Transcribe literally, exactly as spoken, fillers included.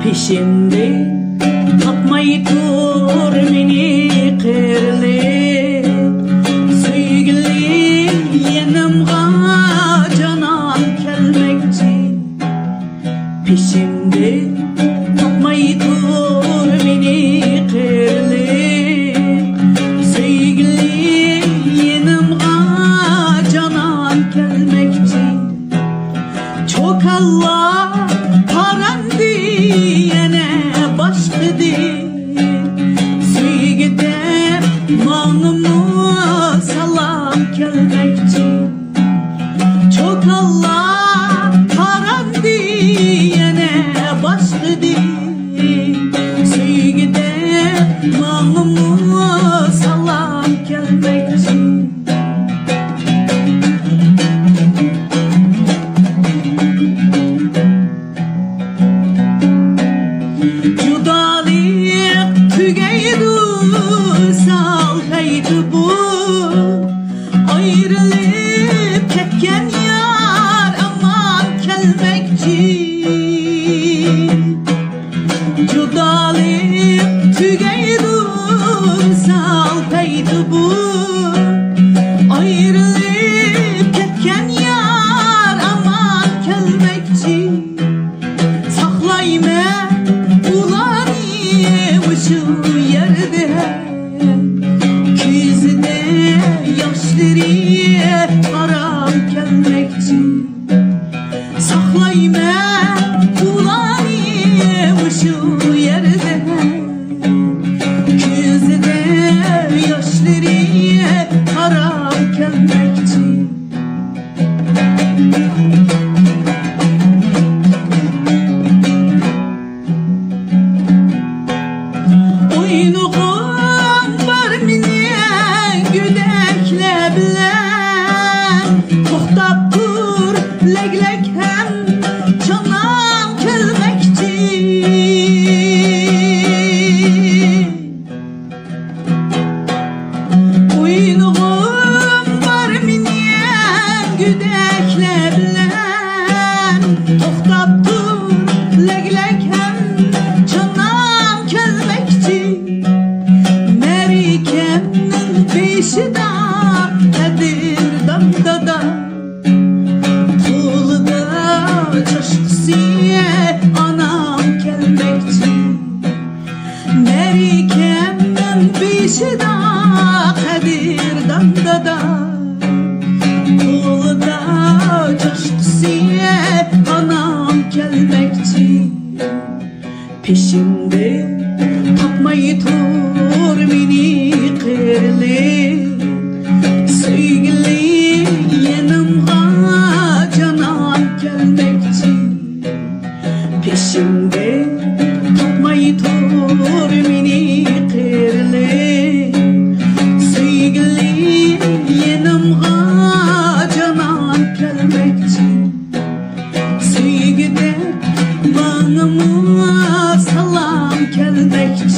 پېشىمدە تاپماي تۇر مېنى قېرىلىپ، سۆيگۈلۈم يېنىمغا جانان كەلمەكچى. پېشىمدە تاپماي تۇر مېنى قېرىلىپ، سۆيگۈلۈم يېنىمغا جانان كەلمەكچى. چوكانلار تارامدى يەنە باشلىدى، سۆيگۈدە ماڭىمۇ سالام كەلمەكچى. چوكانلار تارامدى يەنە باشلىدى، سۆيگۈدە ماڭىمۇ سالام كەلمەكچى. جۇدالىق تۈگەيدۇ سەل پەيدى بۇ، ئايرىلىپ كەتكەن يار ئامان كەلمەكچى. جۇدالىق تۈگەيدۇ سەل پەيدى بۇ، ئايرىلىپ كەتكەن يار ئامان كەلمەكچى. ساقلايمەن ئۇلارنى مۇشۇ يەردە، كۆزىدە ياشلىرى ئارام كەلمەكچى. ساقلايمەن ئۇلارنى مۇشۇ يەردە، كۆزىدە ياشلىرى ئارام كەلمەكچى. ئوينىغۇم بار مېنىڭ گۆدەكلەر بىلەن، توختاپ تۇر لەگلەك ھەم چانام كەلمەكچى. ئوينىغۇم بار مېنىڭ گۆدەكلەر بىلەن، توختاپ تۇر لەگلەك ھەم چانام كەلمەكچى. مەرىكەمنىڭ بېشىدا قەدىردان دادا، قولىدا چاشقىسى ئانام كەلمەكچى. مەرىكەمنىڭ بېشىدا قەدىردان دادا، قولىدا چاشقىسى ئانام كەلمەكچى. پېشىمدە تاپماي تۇر مېنى قېرىلىپ، سۆيگۈلۈم يېنىمغا جانان كەلمەكچى. پېشىمدە تاپماي تۇر مېنى قېرىلىپ، سۆيگۈلۈم يېنىمغا جانان كەلمەكچى. سۆيگۈدەك ماڭىمۇ سالام كەلمەكچى.